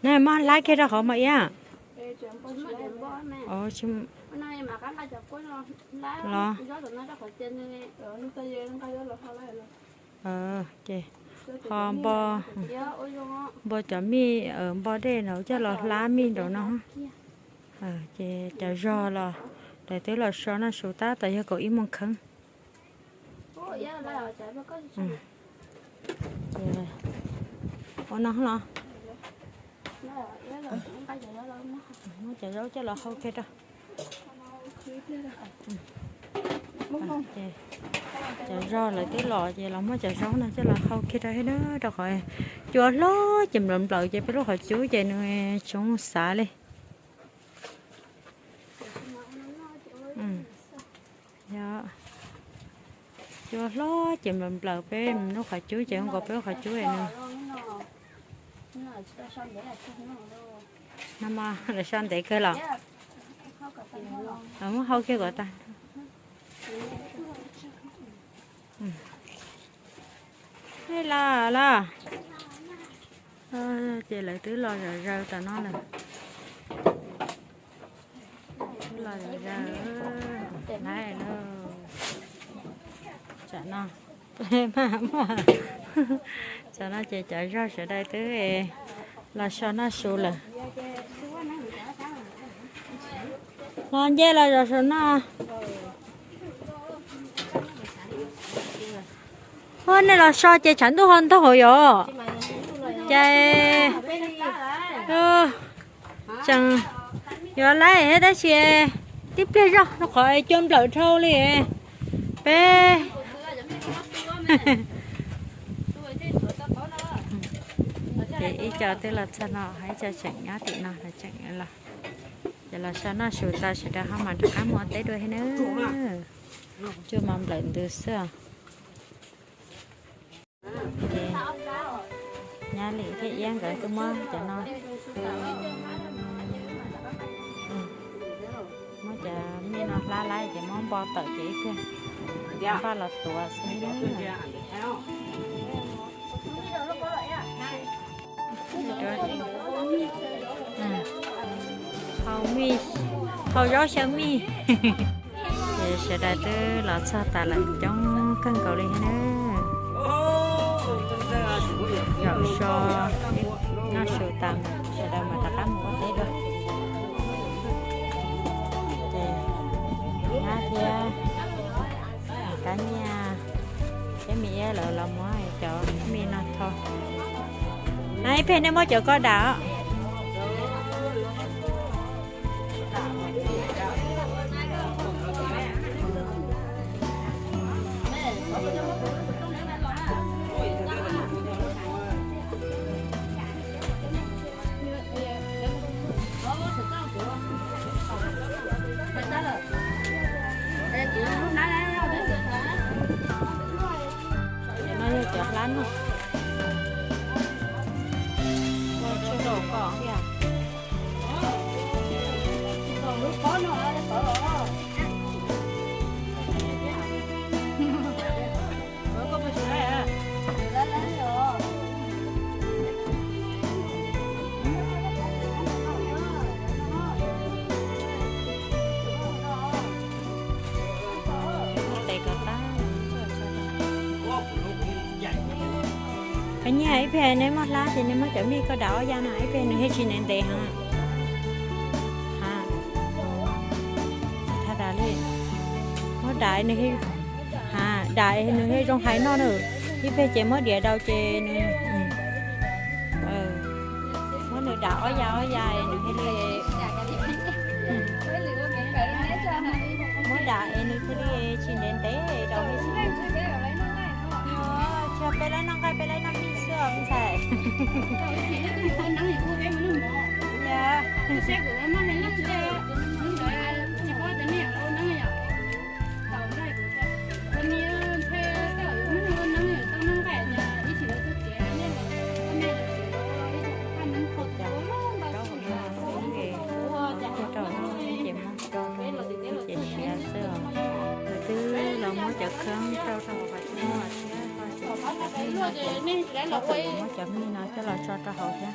Neb muab hlab kiag rau qhov mas iab. Los, ces ho npo, npo cov mij, npo dej no coj los hlab mij nraum no. Ces cov zog los lawv twb los so noj su tab tom yog kaum ib moos kheev. Ua no los, muab cov zaub coj los hau kiag rau. Cov zog lawv twb los ces los muab cov zaub no coj los hau kiag rau thiab na, rau qhov cua hlob ces nplaum nplaum ces peb lub qhov cub ces nws tsis xav li. Yog cua hlob ces nplaum nplaum peb lub qhov cub ces zoo nkaus peb lub qhov cub no. No mas lawv so ntev kawg los, muab hau kiag kom tag. Los, los, ces lawv twb los zom zaws tom no lawm. Los zom zaws, lawm. Tam no, tam no ces cov zog sawv daws twb los so noj su lawm. Los nce los zom zaws no. Ua nej los so ces tshav ntuj ho ntaug yom. Ces tseem yuav laib thiab tab sis tib pliag zog rau qhov cua nplawm dhau li. Peb ces ib co twb los txog no, ib co tseem nyob tim no los tseem los, ces los so noj su tau sawv daws ho mas rov qab mus ua teb dua thiab na. Cua mas nplawm ntws xwb os. Ces nyab Lis thiab Iab nkawd twb muab cov no, muab cov mij no hlab laib ces muab npo tawm ces ib pliag npaj los tuav xwb. Hau mij, hau zaub xyaw mij. Ces sawv daws twb los txog tas lawm coob kawg nkaus li thiab na. Zaum so noj su tas sawv daws mas rov qab mus ua teb dua. Ces nyab thiab Kab Nyiaj thiab Me Iab lawv los muab cov mij no tho. Na ib pliag nej muab cov ko dam. No yog cov hlab no. Ua tshuaj rau koj thiab. Kab Nyiaj, ib pliag neb muab hlab ces neb muab cov mij ko dam ob ya no, ib pliag nws thiaj tsis ntev ntev heev. Ha, tsis tau dam li. Muab dam nws, ha, dam nws thiaj zoo hais noj na. Ib pliag ces muab diav rau ces nws, muab nws dam ob ya ob ya nws thiaj li, muab dam es nws thiaj li tsis ntev ntev rau thiab. Tsis yog peb laib noj nqaij, peb laib noj mij xwb os me ntxhais. Ces muab rau ces siav xwb os. Lawv twb los muab cov khab rau rau hauv qhov cub thiab, muab cov mij no coj los tso rau hauv thiab.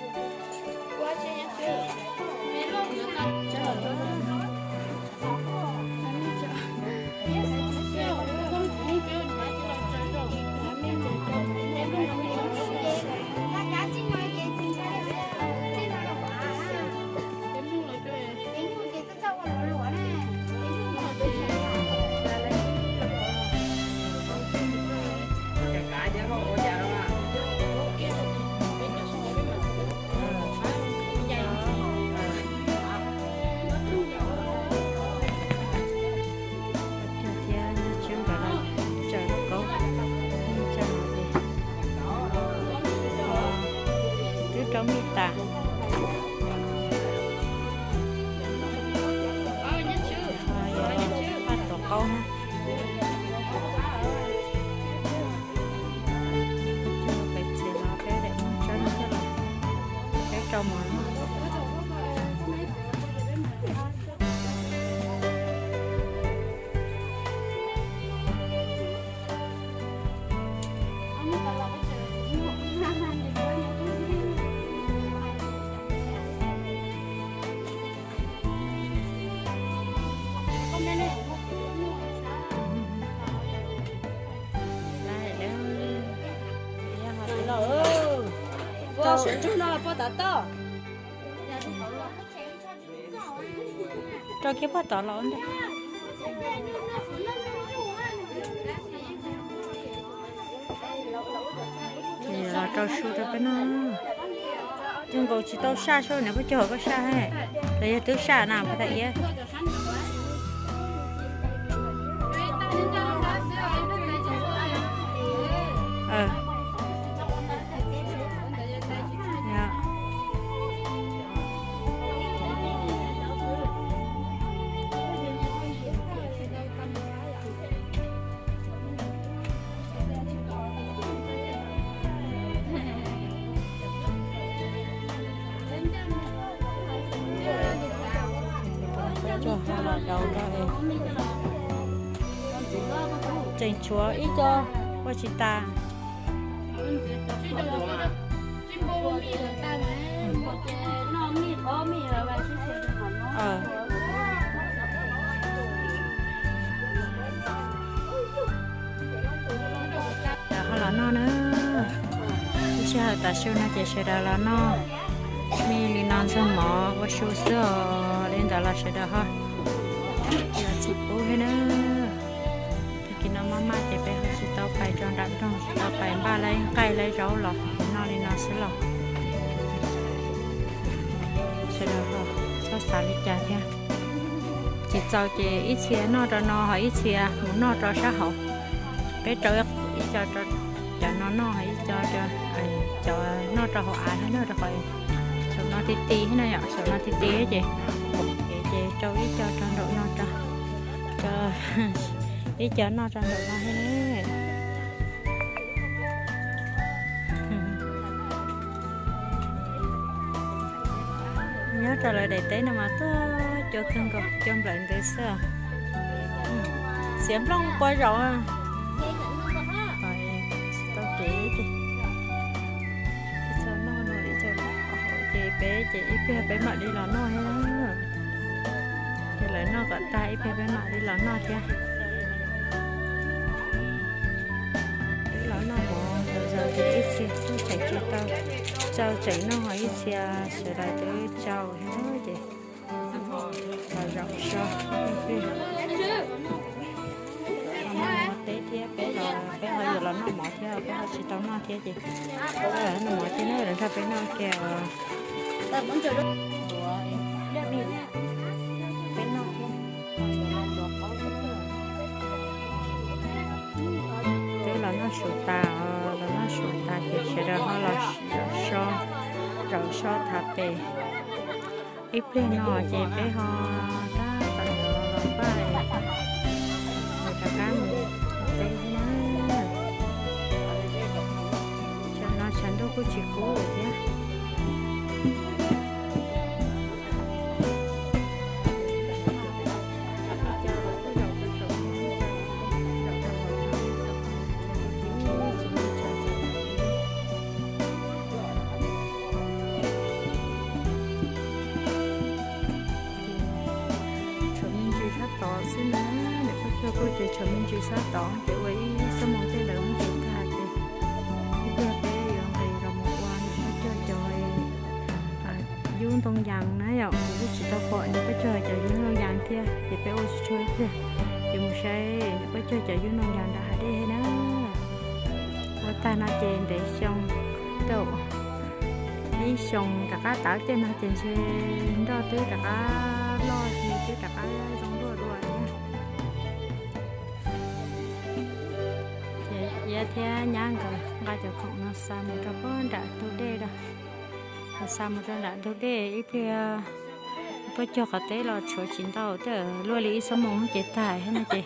Paj tuav qaub na. Peb txiv no peb daim muag tsawb no thiab los peb rau mov no. Rau kiag paj tod los ntej. Ces los rau su rau peb noj. Coj nkaus tsis tau saj, sab niam pab cog koj saj, los yog twb saj na pab tag iab. Tseem tshuav ib co ua tsis tas. Ho los noj na. Lub sij hawm tav su no ces sawv daws los noj me li no ntxuag mov ua su xwb os. Li ntawd los sawv daws ho los tsis pub thiab na. Tag kis no maj maj ces peb ho tsis tau pais rau nram nroog, tsis tau pais npaj lawv nqaij lawv zaub los noj li no xwb los. Sawv daws ho txhob xav li cas thiab. Tsis txaus ces ib txhia noj rau no ho ib txhia mus noj rau sab hauv. Peb rau ib co rau cov no noj ho ib co rau cov noj rau hauv av thiab, noj rau hauv saum no ti ti thiab na yom, saum no ti ti ces, ces rau ib co rau nraum no rau, ib co noj rau nraum no thiab. Nyob rau lawv daim teb no mas tuaj cua kawg nkaus, cua nplawm ntws xwb. Xiav nplooj qua zaum. Tsis tau kev ces ib co noj no ib co ces peb ces ib pliag peb mam li los noj thiab. Ces lawv noj kom tag ib pliag peb mam li los noj thiab. Twb los noj mov zog zog ces ib txhia kuj tseem tsis tau tsau tseem noj, ho ib txhia sawv daws twb tsau thiab ces los zaum so. Los noj mov teb thiab peb los, peb ho yuav los noj mov thiab, peb ho tsis tau noj thiab ces noj mov thiab na, lawv nrog peb noj kiag os. Peb noj thiab. Twb los noj su tas, los noj su tas ces sawv daws ho los zaum so, zaum so thav pem. Ib pliag no ces peb ho tab tom yuav los npaj, rov qab mus teb thiab na. Tsam no tshav ntuj kuj tsis kub thiab. Tshuav me ntsis sab tod xwb na, niam pab cog kuj ces tshuav me ntsis sab tod ces ua ib xuab moos tej lawv muab tag ces ib pliag peb yuav nqis los mus ua niam pab cog cov yub ntoo yas na yom, kuv kuj tsis tau pom niam pab cog cov yub ntoo yas thiab ces peb ua tsuag tsuag ib pliag ces mus saib niam pab cog cov yub ntoo yas nram hav dej na. Ua tag no ces ntev xyoo, tau ib xyoos rov qab tav tej no ces ntshe nroj twb rov qab loj li twb rov qab zoo luaj dua thiab. Ces Iab thiab nyab nkawd nqa cov khoom no xa mus rau puag nram tus dej lawm. Los xa mus rau nram ntug dej ib pliag, pab cuag qhov teb los tshuav tsis ntau, tej luaj li ib xuab moos ces tag thiab no ces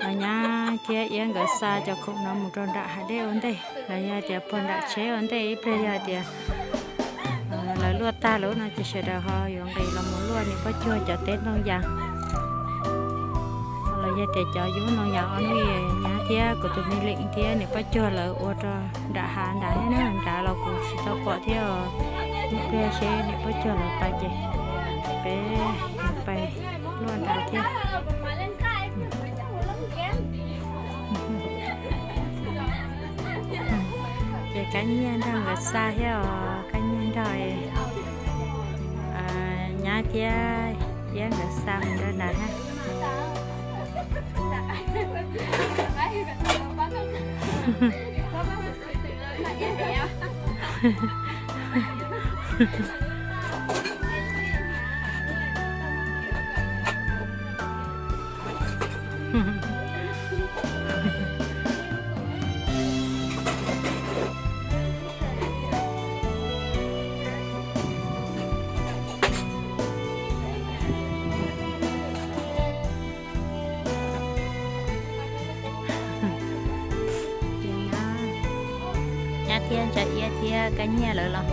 los nyab thiab iab nkawd xa cov khoom no mus rau nram hav dej ua ntej, los yog tias puag nram tsheb ua ntej ib pliag yog tias lawv luaj tag lawm no ces sawv daws ho yuav nqis los mus luaj niam pab cuag cov teb ntoo yas, los yog tias cov yub ntoo yas ob hnub nyab thiab kuv tus me leem thiab niam pab cuag lawv ua rau nram hav nrad thiab na, nrad los kuv tsis tau pom thiab os. Ib pliag seb niam pab cuag lawv pais ces peb pais luaj nrad thiab. Ces kab nyiaj nrog nkawd xa thiab os, kab nyiaj nrog nyab thiab iab nkawd xa mus rau nrad thiab. Nyab thiab ntsa iab thiab kab nyiaj lawv los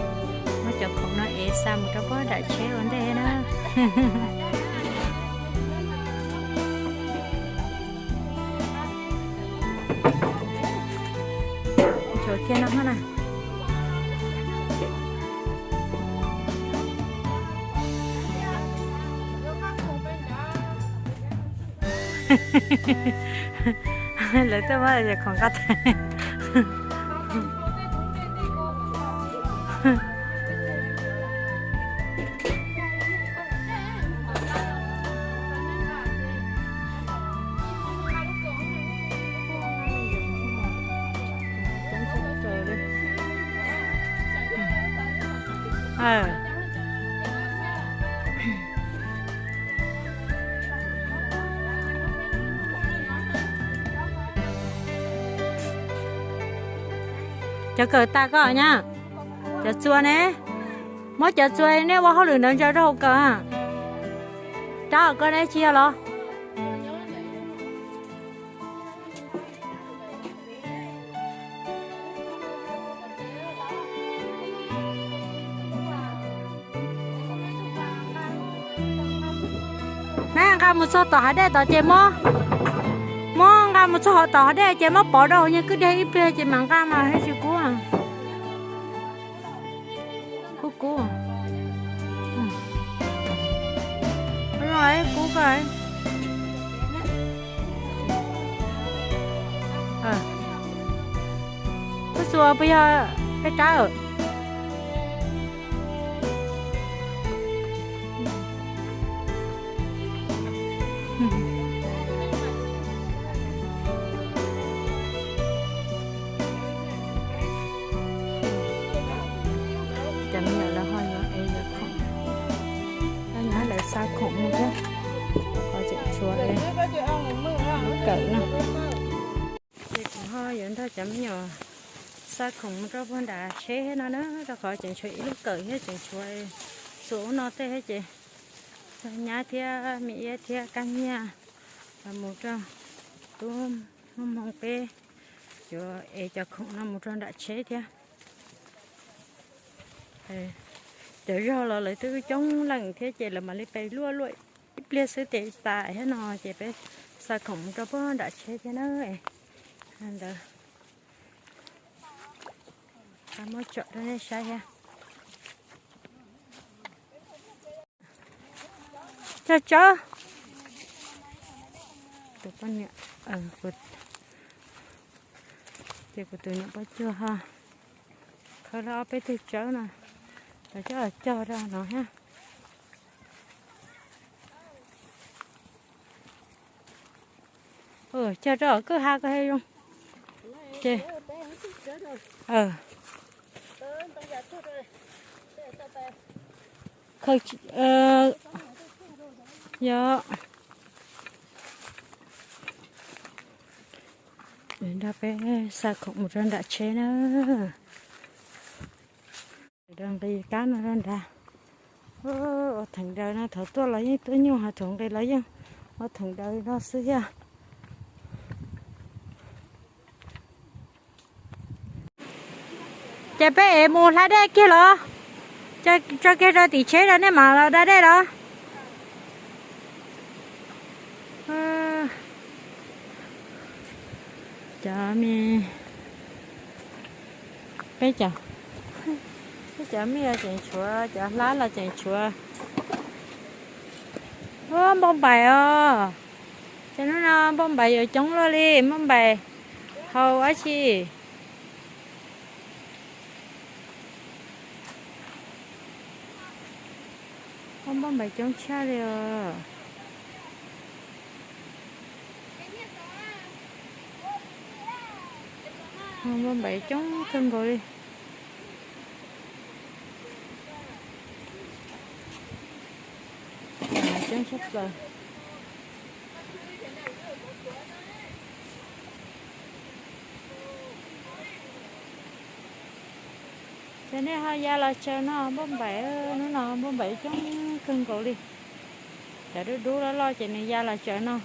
muab cov khoom no es xa mus rau puag nram tsheb ua ntej na. Tshuav kiag no na. Lawv tuaj muab khoom nqa tag. Cov kawm tas koj nyab, cov txuas ne, muab cov txuas nej ua hauj lwm ntawd ntsaws rau hauv kawm. Rab koj ne tsis yog los? Nab nqa mus txog tom hav dej tod ces muab, muab nqa mus txog tom hav dej ces muab pov rau hauv nyuag kwj deg ib pliag ces mam nqa mas thiaj tsis kub. Kub kub. Kub koj. Koj txuas puas yog peb rab? Cov me nyuam lawv ho yuav es yuav khoom, nyab lawv xa khoom mus thiab, qhov tseem tshuav es kawm no. Ces kuv ho yuav nrog cov me nyuam xa khoom mus rau puag nram tsheb thiab no na, rau qhov tseem tshuav ib lub kawm thiab tseem tshuav txuas ub no tej thiab ces nyab thiab me iab thiab kab nyiaj los mus rau tub Hmoob Hmoo peb yuav es cov khoom no mus rau nram tsheb thiab. Cov zog los lawv twb coob leej thiab ces lawv mam li pes luaj luaj ib pliag xwb ces tas thiab no ces peb xa khoom mus rau puag nram tsheb thiab na. Ntawd muab tsom rau nej saib thiab. Cog tsawb. Tus poj niam, ces kuv tus niam poj cuag ho khawb lawv ob peb tug tsawb no, lawv coj los cog rau no thiab. Cog rau kwj ha ko he zoo. Ces, yog nrog peb xa khoom mus rau nram tsheb na. Nqis kab no rau nrad. Ua theem daws no thaum tuaj los yeej tuaj nyuj, ho thaum nqis los yeej ua theem daws no xwb thiab. Ces peb ev mus hlab dej kiag los? Tso kiag rau tim tsheb rau nej mam los da dej los? Cov me, peb cov, peb cov me los tseem tshuav, cov hlab los tseem tshuav. Ua npauj npaim os. Ces hnub no npauj npaim yuav coob luaj li, npauj npaim haus dab tsi. Ua npauj npaim coob tshaj li os. Npauj npaim coob kawg nkaus li. Coob tshaj plaws. Ces nej ho ya los tsaws no npauj npaim, hnub no npauj npaim coob kawg nkaus li. Cov dub dub loj loj ces nws ya los tsaws no,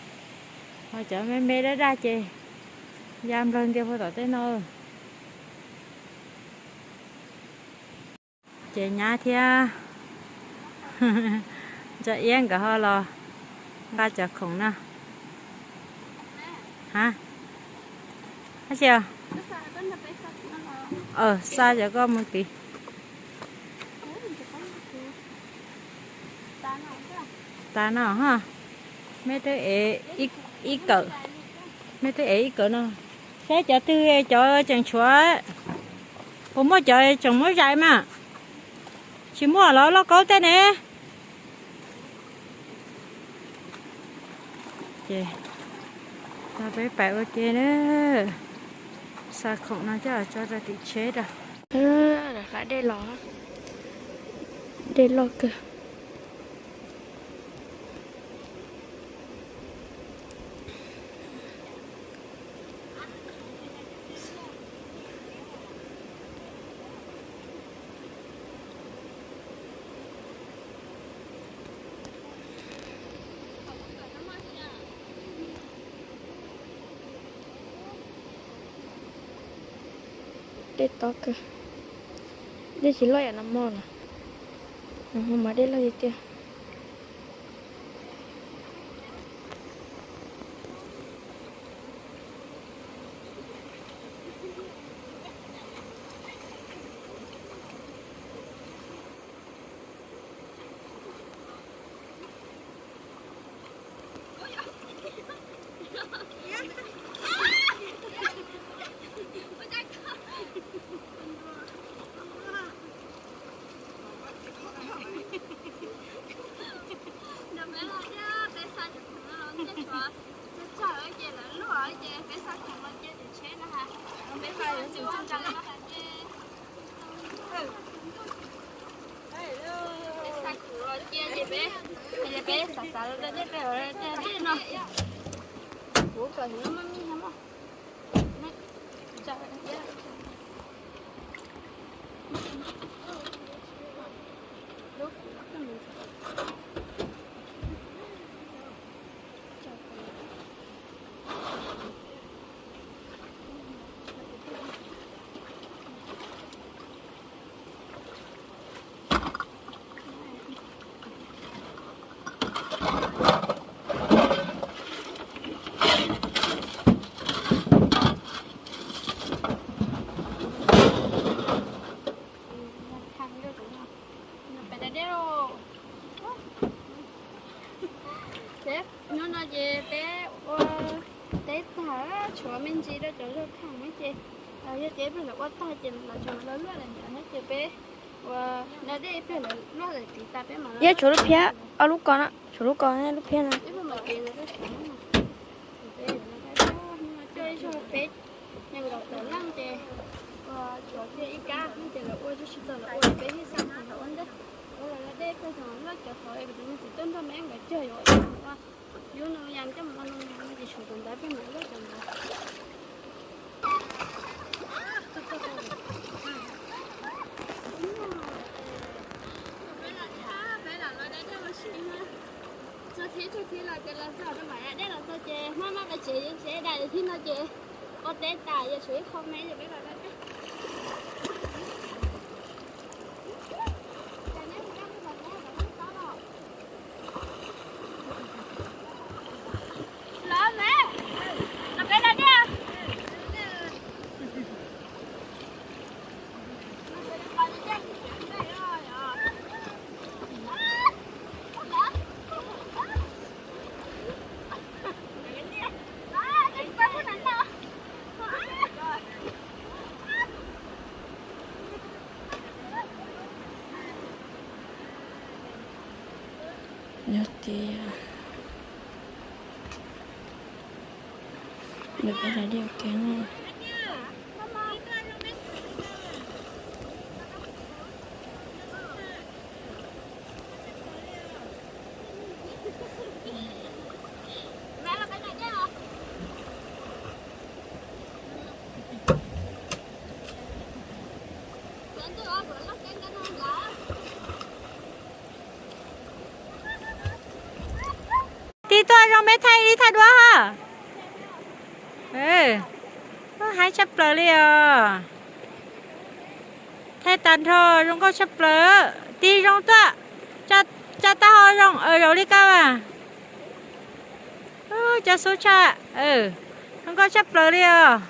ho cov me me daj daj ces ya nplawg ntias puag tom tej no. Ces nyab thiab Ntxawm Iab nkawd ho los nqa cov khoom no. Ha, dab tsi os? Xa cov koj mus tid. Tas no ha. Meb twb ev ib kawm, meb twb ev ib kawm no. Saib cov twg cov tseem tshuav, puas muaj cov tseem muab zais mas? Tsis muaj los lauj kaub tej ne. Ces peb pais ua ke na, xa khoom no coj tso rau tim tsheb rau. Hlab dej los, dej loj kawg. Dej tob kawg, dej tsis loj yam no mog los, no ho mas dej loj tiag tiag. Nrog peb los thiab, peb xa cov khoom no los ntshe tshuav tsawg tsawg ces lawv luaj ces peb xa khoom los cia tim tsheb no ha. Peb xa yuav tsum tsawg tsawg no ha ces peb xa khoom los cia ces peb, ces peb xav xav los dej peb ua dej no. Kuv kom no maj mij no mog. Peb hnub no ces peb ua teb tag, tshuav me ntsis rau cov zog tham ces yog ces peb lawv ua tag ces lawv tseem los luaj lawm ntawd thiab ces peb ua da dej ib pliag lawv luaj lawm tid tas peb mam li. Yog tshuav lub phiab, ob lub ko na, tshuav lub ko, lub phiab no. Ib pliag mam li lawv tuaj tshuav no. Peb hnub no coj ib zaug peb nees nkaum tawm leej ces ua tshuav kiag ib kab ces lawv ua tsis txog lawv ua peb thiaj xa khoom los ua ntej. Ua los da dej peb tseem luaj cov thaum es kuv tus me txiv tuaj nrog me nkawd cog yuav ua yub no yas coj mus ua no ces tshuav cov ntawd peb mam luaj cov ntawd. Tuaj tuaj tuaj. Ib tug thib los ces los txog, mam da dej los txog ces hmab mab pes tsev yeej tsev dais thib no ces ua teb tas, yog tshuav ib qho me ces peb mam da dej. Los me, los peb da dej. Yog tias lawv peb da dej ua ke na. Tig tuaj zoo, peb thaij ib thaij duab ha. Haib tshaj plaws li os. Thaij tag nrho zoo nkauj tshaj plaws. Tig zoo tuaj, tsa taub hau zoo, zaum li koj mas. Cov xub tshaj, zoo nkauj tshaj plaws li os.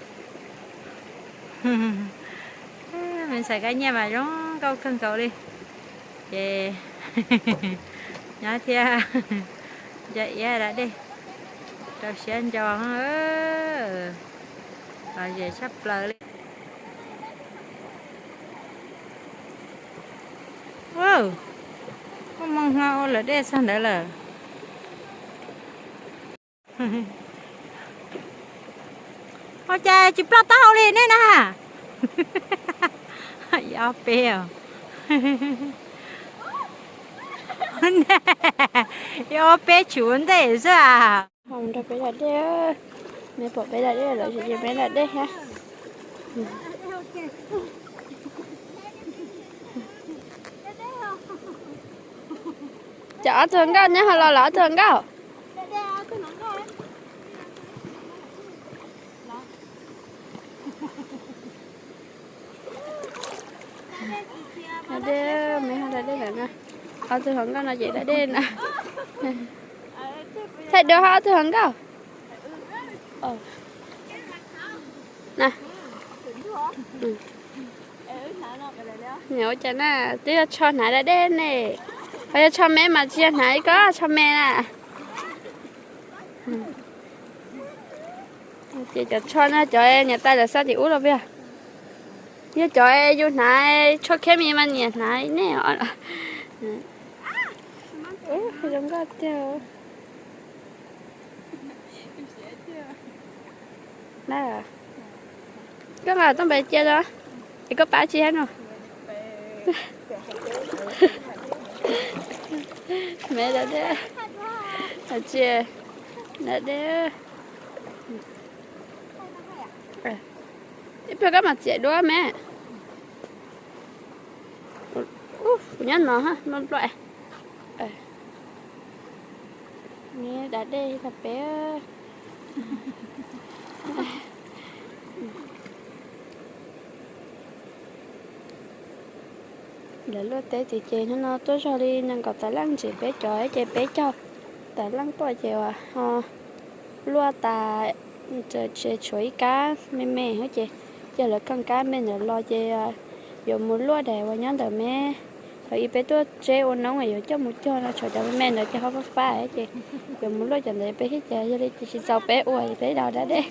Me ntxhais Kab Nyiaj mas zoo nkauj kawg nkaus li. Ces nyob thiab nco iab da dej, rau siab nco, lom zem tshaj plaws li. Muaj moo hno ua lawm dej txog ntawd lawm. Ua cas tsis ploj taub hau li nej na? Yog ob peb os. Yog ob peb tshwv ua ntej xwb as. Ho nrog peb da dej, me pom peb da dej lawm ces peb da dej thiab. Cov ob tug hluas nkauj nyob hauv los, los ob tug hluas nkauj. Da dej, me ho da dej lawm na. Ob tug hluas nkauj no ces da dej na. Thaij duab hab ob tug hluas nkauj. Niam ua cas na, twb yog tsho hnav da dej ne. Ho yog tsho me mas tsis yog hnav ib ko tsho me na. Ces cov tsho no cov niam tais lawv xa tim ub los puas yog? Yog cov yus hnav tsho khiab mis mas niam hnav nej os. Zoo nkauj tiag. Koj nqa tuaj npes cia os, es koj pab tsis hab no. Me da dej, tsis da dej. Ib pliag koj mam txiav duab me. Kuv nyob no, nplooj nplooj. Me da dej tag peb. Lawv luaj teb ces, ces hnub no tuaj zog li nees nkaum tawm leej ntsis peb cov ces peb caug tawm leej tuaj ces uas ho luaj tas, tshuav ib kab me me ces, ces lawv kawg kab me ntawd los ces yuav mus luaj daim uas nyob ntawm me. Thaum ub peb tuaj tseb ua noob yuav coj mus cog no tshuav cov me me ntawd ces ho fab fab ces yuav mus luaj cov ntawd peb thiaj, ces yog li ces tsis txaus peb ua peb da da dej.